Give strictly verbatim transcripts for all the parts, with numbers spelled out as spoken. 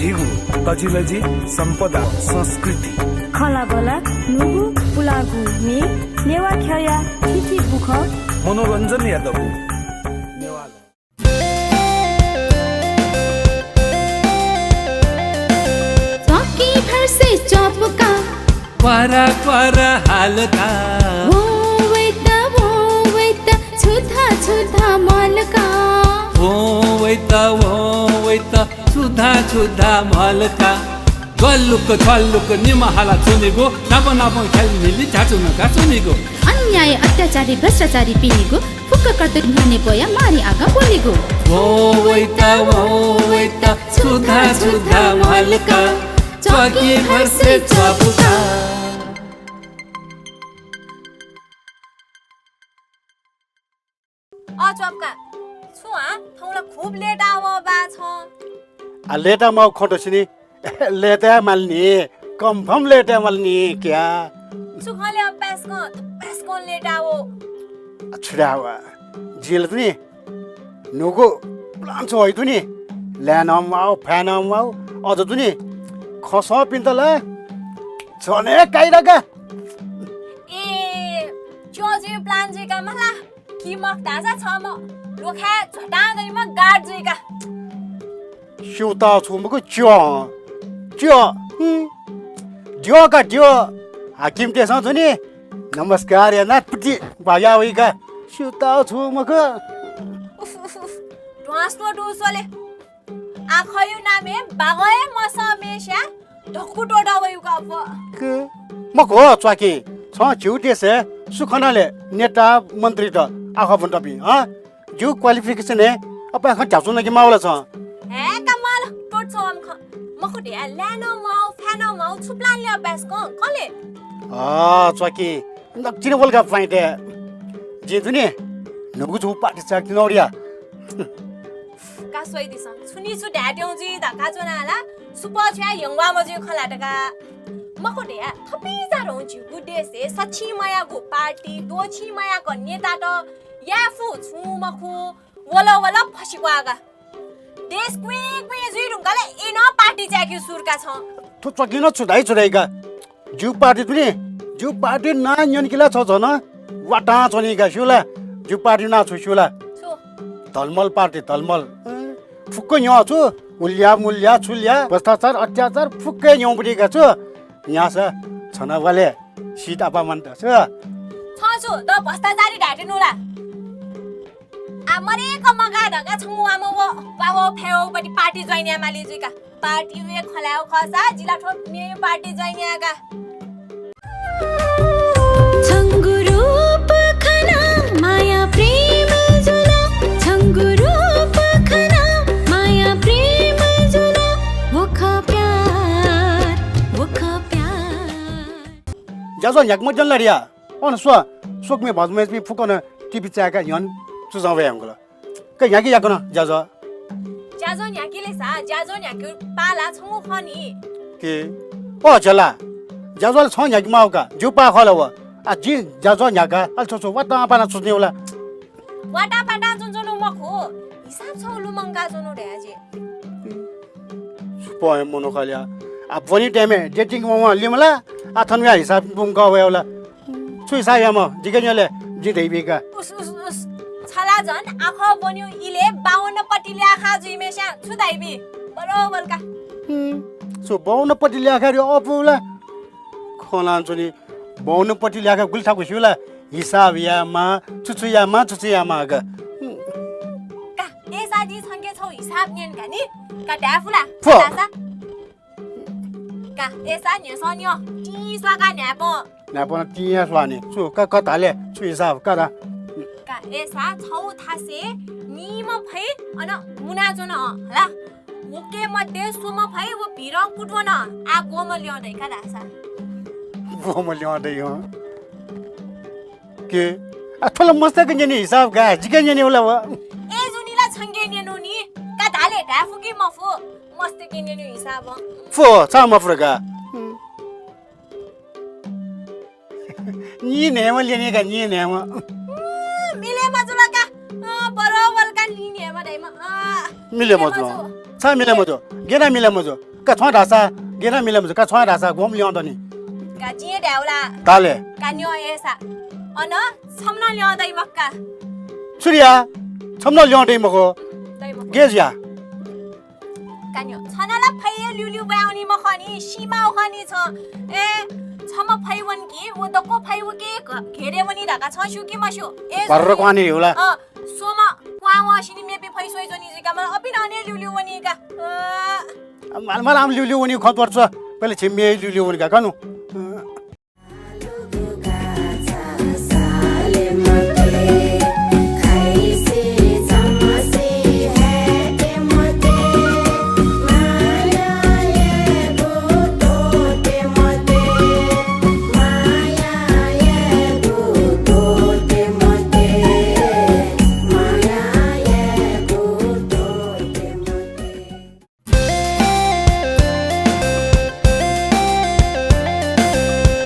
झीगु तजिलजि, सम्पदा, संस्कृति। खँल्हाबल्हा, न्हूगु, पुलांगु म्ये, नेवाः ख्यःया थीथी बुखँ। मनोरञ्जनया दबू। नेवाः। च्वाकी भर्से च्वापुका। क्वारा क्वारा हालका। वो वैता, वो वैता, छुधा छुधा मालका। वो वैता, वो वैता, छुधा छुधा मालका। ग्वालुक छ्वालुक निम्ह हाला च्वनीगु, नाप नाप ख्याल न्हिलि झाचु नका च्वनीगु। अन्याय अत्याचारी भ्रष्टाचारी पिनिगु, फुक्क कर्तुक न्ह्यःने ब्वया मारी आगा ब्वलीगु। वो वैता, वो वैता, छुधा छुधा मालका, च्वाकी भर्से च्वापुका। अ च्वापुका, छु हँ? थौं ला खुब लेटा वः बा छं। आ, लेटा माउ खँ दसिनि। लेटा मालनि, कन्फर्म लेटा मालनि क्या। छु खँ ले अभ्यास कं, अभ्यास कं लेटा वो। छुड़ा वा। जिल तुनि। नुगु प्लान छ होइ तुनि। ल्यान माउ, फ्यान माउ, अझ तुनि। खसपिन्त ला। झने काइराका। ए, च्यो जुइ प्लान जुइका मला। कि मख धाःसा छम्ह लोखाय् झटां गइम्ह गार्ड जुइका। स्यूता छु मखु च्यो, च्यो, हुँ। द्यो का द्यो। हाकिमतय्सं च्वनी। नमस्कार यानाः पिति भाया वइका। स्यूता छु मखु। उफ, उफ, उफ। ध्वाँस्लो दुस्वले। आखयु नामे बागय् मसः मेस्या धक्कु त्वःता वयुगु अप्वः। क-, मखु हो च्वाकि, छं झीगु देशय् सु खना ले नेता मन्त्रीत आखः ब्वनातःपिं, हँ? झीगु qualification हे अपाय् खँ ध्याचु नके मावल छं। हे कमाल, त्वःत छं अम खँ। मखु धया ल्यानं माउ, फ्यानं माउ, छु plan ले अभ्यास कं, कले? अ, च्वाकि, नक्चिने वल का पाइँते। जिं तुनि, नुगु छु पार्टी चाक तिनौरिया। का स्वइदिसँ, छुनि छु धायेत्यौं जुइ धकाः च्वना ला, सुपः छुया यंग्वाः मजुइ खँ ल्हात का। मखु धया, थपिं जा रौं झीगु देशय् सछि मयागु पार्टी, द्वछि मयाक नेतात याये फु छुं मखु, वल वल फसिक्वाः का। देश क्विं क्विं जुइ धुंकाले ए नं पार्टी चायेके सुरु का छं। थ्व च्वाकि नं छु धाइ छु धाइ का। ज्यू पार्टी तुनि, ज्यू पार्टी नां न्यंकिला छ झन वातां च्वनी का स्यू ला? ज्यू पार्टी नां छु स्यू ला? छु? धलमल पार्टी, धलमल। फुक्क न्यं छु, उल्या मुल्या छुल्या, भ्रष्टाचार, अत्याचार फुक्क न्यंपुटी का छु। न्यासा छना वाले सीट आपा मन्त छु। छ छु, द भ्रष्टाचारी धायेत्यनु ला? आ, मरेक मगाः धकाः छंगु आम व, वा व फय् वःगुपट्टि पार्टी join याये माली जुइका। पार्टी वे खँ ल्हायेगु खःसा, जि ला थ्व मेयु पार्टी join यायेका। छंगु रूप खना माया प्रेम जुला, छंगु रूप खना माया प्रेम जुला, वो खः प्यार, वो खः प्यार। ज्याझ्वः न्ह्याके मज्यन ला रिया? अन स्व, स्वकुमि भाजु मय्जुपिं फुक्कं नं टिभी चाय्काः न्ह्यःने चुझं वये धुंकल। का न्ह्याके याकनं ज्याझ्वः। ज्याझ्वः न्ह्याके ले सा, ज्याझ्वः न्ह्याकेगु पाः ला छंगु खः नि। के? ओ झ्याला, ज्याझ्वः ला छं न्ह्याके माःगु का, जिगु पाः खः ला व। आ, जिं ज्याझ्वः न्ह्याकाः अले छ्व छ्व वातां पातां च्वने वला। वातां पातां च्वनाच्वनु मखु, हिसाब छगू लुमंकाच्वनु धया जि। सुपः हे मनू खः ल्या। आ, ब्वनी time-य् dating वं वं लिमला, आ, थन वया हिसाब बुंक वयेवला। छु हिसाब यामा, जिके न्यँ ले, जि धइबी का। उस, उस, उस। छला झन आखः ब्वन्यु इले बावन्न पति ल्याखा जुइम्हस्यां छु धइबी? बरोबर का। हम्म, छु बावन्न पति ल्याखा रे अपुला? खनान च्वनी, बावन्न पति ल्याखा गुलि थाकु स्यू ला? हिसाब यामा, छु छु यामा, छु छु यामा का। हम्म। का, एसा जि छंके छौ हिसाब न्यन का नि? का धायेफु ला? फु। का धाःसा? का, एसा न्ह्यसः न्यँ। टिं स्वाका न्हाय्पं। न्हाय्पं टिं हे स्वानि। छु, का, का धाले, छु हिसाब, का धा। का, एसा छौ थासे निम्ह फै अन मुनाच्वन हला। वके मध्ये स्वम्ह फै व भिरं कुतुवन। आ ग्वम्ह ल्यं दइ का धाःसा। ग्वम्ह ल्यं दइ हँ। के? आ, थ्व ला मस्तय्के न्यने हिसाब का, जिके न्यने वला व। ए जुनि ला छंके न्यनु नि, का धाले धायेफु कि मफु, मस्तय्के न्यने हिसाब। फु, छाय् मफु का। नी न्हय्म्ह ल्यने का, नी न्हय्म्ह। उम्, मिले मजू ला का। अँ, बरोबर का नी न्हय्म्ह धाइम्ह। अँ, मिले मजू। छाय् मिले मजू? गेना मिले मजू? का छं धाःसा गेना मिले मजू का, छं धाःसा ग्वम्ह ल्यं दनि। का जिं धायेगु ला। धाले। का न्यँ यःसा। अन छम्ह नं ल्यं दइ मखु का। छु रे या? छम्ह नं ल्यं दइ मखु। दइ मखु। गे जुया? का न्यँ। छं ला फै ल्यूल्यू ब्वाँय् वनी मखु नि, सीमाउ खः नि छं। ए, छम्ह फै वन कि, व दक्व फै उके घ-, घेरे वनी धकाः छं स्यू कि मस्यू? ए, भर्र क्वानि ह्यू ला। अँ, स्वम्ह क्वां वःसिनि मेपिं फै स्वइच्वनी जुइका, मला अपिं नं अने ल्यूल्यू वनी का। अँ। मला, मला आम ल्यूल्यू वनी खँ त्वःता। पहिले छिं मेपिं ल्यूल्यू वनी का, का नु। अँ।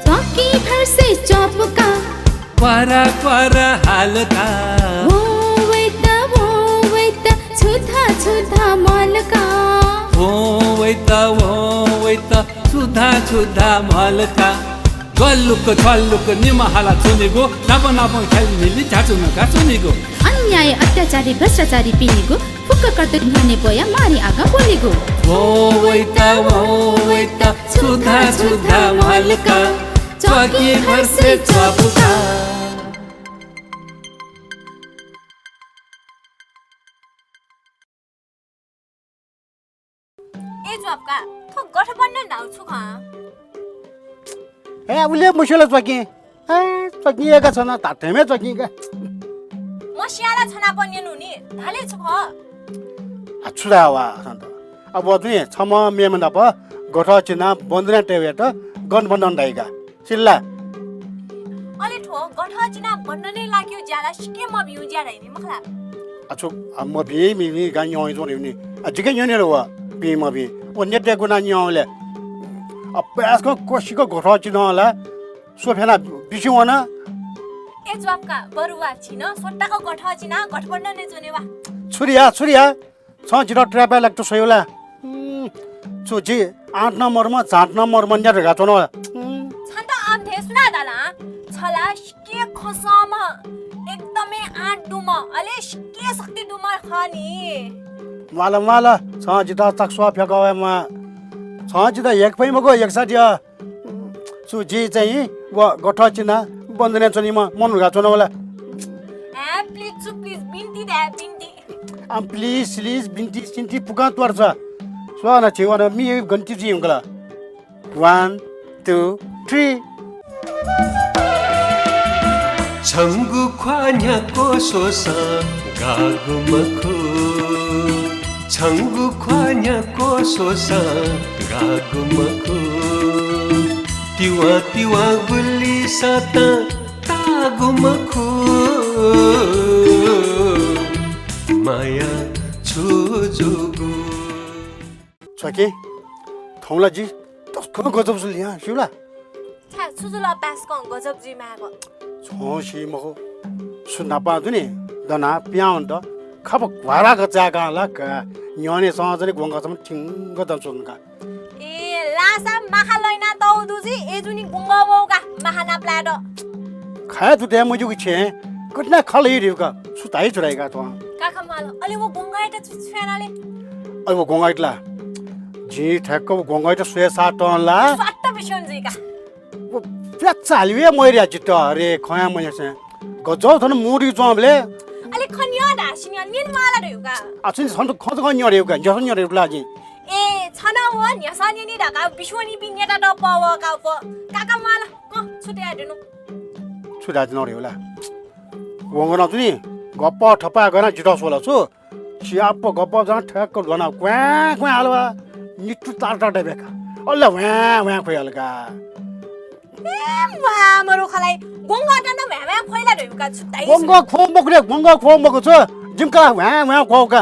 च्वाकी भर्से च्वापुका। क्वारा क्वारा हालका। वो वैत, वो वैत, छुधा छुधा मलका। वो वैत, वो वैत, छुधा छुधा मलका। गलुक छलुक निम्ह हाला च्वनीगु, नाप नाप ख्याल मिलि झाचुनका च्वनीगु। अन्याय अत्याचारी भ्रष्टाचारी पिनिगु, फुक्क कर्तुक न्ह्यःने ब्वया मारी आगा ब्वलीगु। वो वैत, वो वैत, छुधा छुधा मलका, च्वाकी भर्से च्वापुका। ए च्वापुका, थ्व गठबन्धन धाउ छु खः? ए, उले मुस्यू ला च्वाकी। ए, च्वाकी एका छन, धात्थें हे च्वाकी का। मस्याला छनापं न्यनु नि, धाले छु खः? आ, छु धाये वा, सन्त। अब तुं छम्ह मेम्ह नाप गथः चिनाः बन्धनय् तयेत गठबन्धन धाइ का। सिल्ला। अले थ्व गथः चिनाः बन्धनय् लाकेगु ज्या ला सिक्क मभिंगु ज्या धाइ नि मखु ला? आ, छु, आ, मभिं, मिभिं गा न्यं च्वने नि। आ, जिके न्यने रे व, भिं मभिं। व नेतय् गुना न्यं ले। आ, पाय्‌सकं क्वसिक गथः चिनाः ला स्वफ्याना बिस्युं वन। ए च्वापुका, बरु वा छिं स्वताक गथः चिनाः गठबन्धनय् च्वने वा। छु रे या, छु रे या। छं जितः त्र्यापाय् लाकेत स्वयागु ला? उम्, छु जि आँट नं मदुम्ह, झाँट नं मदुम्ह न्या धकाः च्वना ला? उम्। छन्त आम धयागु सुनां धाल? छ ला सिक्क खसंम्ह, एकदमै आँट दुम्ह, अले सिक्क शक्ति दुम्ह खः नि। म्वाल, म्वाल, छं जितः चाकस्वाः फ्यकः वये म्वाः। छं जितः हेके फइ मखु, हेकसा दिया। छु जि चाहिँ व गथः चिनाः बन्धनय् च्वनीम्ह मनू धकाः च्वना ला? ए, please छु, please, बिन्ति धाये, बिन्ति। आम please, please, बिन्ति, सिन्ति फुक्कं त्वःता। स्व न, छि वन, मि गन्ति जुइ धुंकल। One, two, three। छंगु ख्वाः न्ह्याक्व स्वःसां गाःगु मखु। छंगु ख्वाः न्ह्याक्व स्वःसां गाःगु मखु। तिवा तिवा गुलि सातां ताःगु मखु। माया छु जूगु। छखे, थौं ला जि तसकं गजब जुल न्ह्याः, स्यू ला? छाय्, छु जुल पाय्‌सकं गजब जुइ माःगु? छं सी मखु, सु न्हापां दुने दनाः पिहां वनेत खापा घ्वाराक चाय्‌काः ला का, न्ह्यःने सँ जने ग्वंगः छम्ह थिंग दनाच्वंगु का। ए, लासा माखा लइना तौ दु जि, ए जुनि ग्वंगः वउ का, माखा नाप लायेत। खाये दुतय् मज्यूगु छेँ, गथे याना खँ ल्हाइ धइगु का, छु धाइ छु धाइ का थ्वं। काका माल, अले व ग्वंगःयात छु, छु याना ले? अले व ग्वंगःयात ला, जिं ठ्याक्क व ग्वंगःयात स्वये सातं ला। स्वात्त बिस्युं जुइ का। व प्याच्चा हालिबलय् मय्‌या जितः, अरे, खँया मयसें। गजब थन मुडी च्वंबलय्। अले खँ न्यँ धाःसा न्यँ, न्यने माला धइगु का। आ, छिं छन्त खँ जक न्यँ धइगु का, न्यसः न्यँ धइगु ला जिं। ए, छन व न्यसः न्यनी धकाः बिस्युं वनीपिं नेता दप व का प। काका माला, कँ, छु तया धुनु? छु धाये धुन धइगु ला? ग्वंगः नं तुनि, गप थपाय् गना जितः स्वल छु। सियाप्पा गप जं ठ्याक्क ल्ह्वना क्वाँय् क्वाँय् हाल वा। नितु तार तार दय्‌का। अले ह्वाँय् ह्वाँय् ख्वयाल का। ए, म्वाः मरु खलाई। ग्वंगःत नं ह्वाँय् ह्वाँय् ख्वइ ला धइगु का छु धाइ। ग्वंगः ख्वः मखु रे, ग्वंगः ख्वः मखु छु। जिमि कलाः ह्वाँय् ह्वाँय् ख्वः का।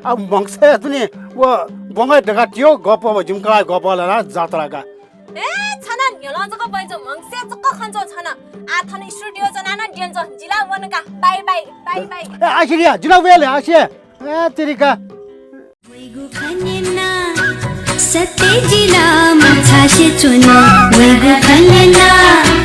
अब म्हगसय् तुनि व ग्वंगः धकाः तियो गप, जिमि कलाः गप ला जात्रा का। ए, छन न्ह्यलं जक बैजो म्हगसय् जक खंचो छन। आ थन स्टुडियो च्वना नं द्यंचो। जिला वन का। Bye bye, bye bye. ए, आखिर या, जिला वेले आखिर। ए, तेरिका। वइगु खनेना, सत्य जिला मछासे च्वन वैगु खलना।